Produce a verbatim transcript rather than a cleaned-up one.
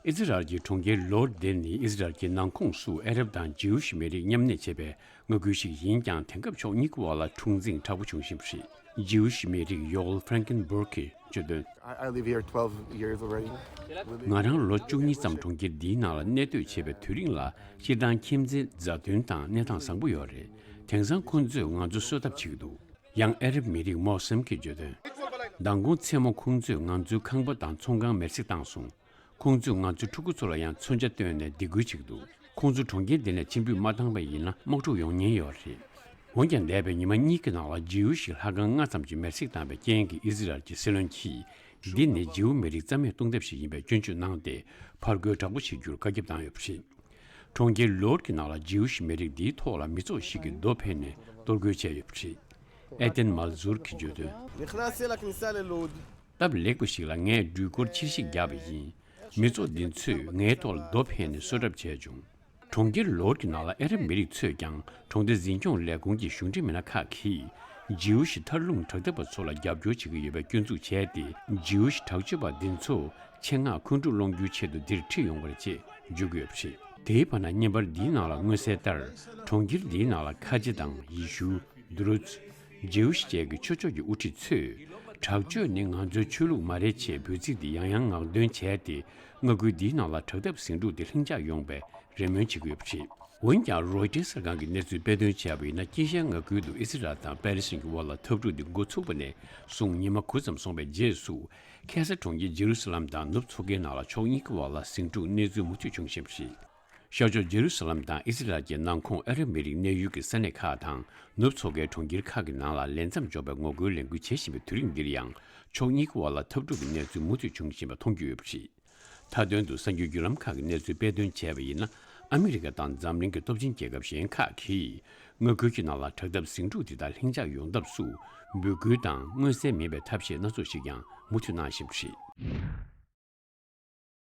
ཨི་ཛི་རལ་གྱི་གྲོང་ཁྱེར་ལོར་དེ་ནི་ཨི་ཛི་རལ་གྱི་ནང་ཁོངས་སུ་ཨ་རབ་དང་ཇིའུ་ཤི་མི་རིགས་མཉམ་གནས་བྱེད་པའི་མངའ་ཁུལ་ཞིག་ཡིན་ཀྱང་། དེང་སྐབས་ཕྱོགས་གཉིས་ཀྱི་བར་ལ་འཁྲུག་འཛིང་དྲག་པོ་བྱུང་བཞིན་པ་རེད། ཇིའུ་ཤི་མི་རིགས་ཡོལ་ཧྥ་རན་ཀེན་སྦུར་གྱིས་བརྗོད་དོན། I, I live here twelve years already. ང་རང་ལོ་བཅུ་གཉིས་ཙམ་གྲོང་ཁྱེར་འདིའི་ནང་ལ་གནས་སྡོད་བྱས་པའི་དུས་རིང་ལ་སྤྱིར་བཏང་ཁྱིམ་མཚེས་མཛའ་མཐུན་དང་གནས་སྟངས་བཟང་པོ་ཡོད་རེད། དེང་སང་ཁོང་ཚོས་ང་ཚོ་གསོད་ཐབས་བྱེད་ཀྱི་འདུག་ཡང་ཨ་རབ་མི་རིགས་མོ་སམ་གྱིས་བརྗོད་དོན། མདང་དགོང་མཚན་མོ་ཁོང་ཚོས་ང་ཚོའི་ཁང་པ་དང་ཚོང་ཁང་མེར་སྲེག་བཏང་སོང་། ཁོང་ཚོས་ང་ཚོའི་ཕྲུ་གུ་ཚོ་ལ་ཡང་མཚོན་ཆ་བཏོན་ནས་སྡིགས་སྐུལ་བྱེད་ཀྱི་འདུག་ཁོང་ཚོ་གྲོང་ཁྱེར་འདི་ནས་ཕྱིར་འབུད་མ་བཏང་པ་ཡིན་ན་དམག་འཁྲུག་ཡོང་ཉེན་ཡོད་རེད། འོན་ཀྱང་། འདས་པའི་ཉི་མ་གཉིས་ཀྱི་ནང་ལ་ཇིའུ་ཤི་ལྷ་ཁང་ལྔ་ཙམ་གྱི་མེར་སྲེག་བཏང་བའི་རྐྱེན་གྱིས་ཨི་ཛི་རལ་གྱི་སྲིད་བློན་གྱིས། འདི་ནི་ཇིའུ་མི་རིགས་རྩ་མེད་གཏོང་ཐབས་ཤིག་ཡིན་པའི་སྐྱོན་བརྗོད་གནང་སྟེ། ཕར་རྒོལ་དྲག་པོ་བྱེད་རྒྱུར་བཀའ་ཁྱབ་བཏང་ཡོད་པ་རེད། གྲོང་ཁྱེར་ལོར་གྱི་ནང་ལ་ཇིའུ་ཤི་མི་རིགས་འདིའི་ཐོག་ལ་མི་ཚོགས་ཤིག་གིས་རྡོ་འཕེན་ནས་གཏོར་རྒོལ་བྱས་ཡོད་པ་རེད། ཨེ་ཏན་མལ་ཟུར་གྱིས་བརྗོད་དོན། נכנסתי לכניסה ללוד. སྟབས་ལེགས་པ་ཞིག་ལ་ངས་འགྲུལ་འཁོར་ཕྱིར་བཤིག་བརྒྱབ་པ་ཡིན། མི་ཚོགས་འདི་ཚོས་ངའི་ཐོག་ལ་རྡོ་འཕེན་ནས་གསོད་གྲབས་བྱས་བྱུང་། གྲོང་ཁྱེར་ལོར་གྱི་ནང་ལ་ཨ་རབ་མི་རིགས་ཚོས་ཀྱང་གྲོང་སྡེ་འཛིན་སྐྱོང་ལས་ཁུངས་ཀྱི་གཞུང་འབྲེལ་མི་སྣ་ཁག་གིས་ཇིའུ་ཤི་མཐར་ལྷུང་དྲག་འཐབ་པ་ཚོ་ལ་རྒྱབ་སྐྱོར་བྱེད་ཀྱི་ཡོད་པའི་སྐྱོན་འཛུགས་བྱས་ཏེ། ཇིའུ་ཤི་དྲག་སྤྱོད་པ་འདི་ཚོ་ཆེད་མངགས་འཁོན་འཁྲུག་སློང་རྒྱུའི་ཆེད་དུ་འདིར་ཁྲིད་ཡོང་བ་རེད་ཅེས་བརྗོད་ཀྱི་ཡོད་པ་རེད། དེའི་བར་ན་བརྙན་པར་འདིའི་ནང་ལ་མངོན་གསལ་ལྟར། གྲོང་ཁྱེར་འདིའི་ནང་ལ་ཁ་ཆེ་དང་ཡེ་ཤུ། དུ་རུ་ཛི། ཇིའུ་ཤི་བཅས་ཀྱི་ཆོས་ཕྱོགས་ཀྱི་དབུ་ཁྲིད་ཚོས། དྲག་སྤྱོད་ནི་ང་ཚོའི་ཆོས་ལུགས་མ་རེད་ཅེས་འབོད་ཚིག་འདི་ཡང་ཡང་ངག་འདོན་བྱས་ཏེ། མངའ་ཁུལ་འདིའི་ནང་ལ་དྲག་འཐབ་ཟིང་འཁྲུག་འདི་ལྷིང་འཇགས་ཡོང་བའི་རེ་སྨོན་བྱེད་ཀྱི་ཡོད་པ་རེད། འོན་ཀྱང་། རོའི་ཊར་གསར་ཁང་གི་གནས་ཚུལ་སྤེལ་དོན་བྱས་པ་ཡིན་ན། དཀྱིལ་ཤར་མངའ་ཁུལ་དུ་ཨི་སི་རལ་དང་པེ་ལི་སི་ཐན་གྱི་དབར་ལ་འཐབ་འཁྲུག་འདི་འགོ་ཚུགས་པ་ནས་བཟུང་ཉི་མ་དགུ་ཙམ་སོང་བའི་རྗེས་སུ། ཁ་སང་གྲོང་ཁྱེར་ཇེ་རུ་སཱ་ལམ་དང་ནུབ་མཚོ་ཁའི་ནང་ལ་ཕྱོགས་གཉིས་ཀྱི་བར་ལ་ཟིང་འཁྲུག་གནས་ཚུལ་མུ་མཐུད་བྱུང་བཞིན་པ་རེད། ཤར་ཕྱོགས་ཇེ་རུ་སཱ་ལམ་དང་ཨི་སི་རལ་གྱི་ནང་ཁོངས་ཨ་རབ་མི་རིགས་གནས་ཡུལ་གྱི་ས་གནས་ཁག་དང་ནུབ་མཚོ་ཁའི་གྲོང་ཁྱེར་ཁག་གི་ནང་ལ་ལས་མཚམས་འཇོག་པའི་ངོ་རྒོལ་ལས་འགུལ་བྱེད་བཞིན་པའི་དུས་རིང་འདིར་ཡང་། ཕྱོགས་གཉིས་ཀྱི་བར་ལ་འཐབ་འཁྲུག་གི་གནས་ཚུལ་མུ་མཐུད་བྱུང་བཞིན་པ་མཐོང་རྒྱུ་ཡོད་པ་རེད། མཐའ་དོན་དུ་གསར་འགྱུར་བརྒྱུད་ལམ་ཁག་གི་གནས་ཚུལ་སྤེལ་དོན་བྱས་པ་ཡིན་ན། ཨ་མི་རི་ཀ་དང་འཛམ་གླིང་གི་སྟོབས་ཆེན་རྒྱལ་ཁབ་གཞན་ཁག་གིས་མངའ་ཁུལ་གྱི་ནང་ལ་དྲག་འཐབ་ཟིང་འཁྲུག་དེ་དག་ལྷིང་འཇགས་ཡོང་ཐབས་སུ་འབོད་སྐུལ་དང་མངོན་གསལ་མིན་པའི་ཐབས་ཤེས་སྣ་ཚོགས་ཤིག་ཀྱང་མུ་མཐུད་གནང་བཞིན་པ་རེད།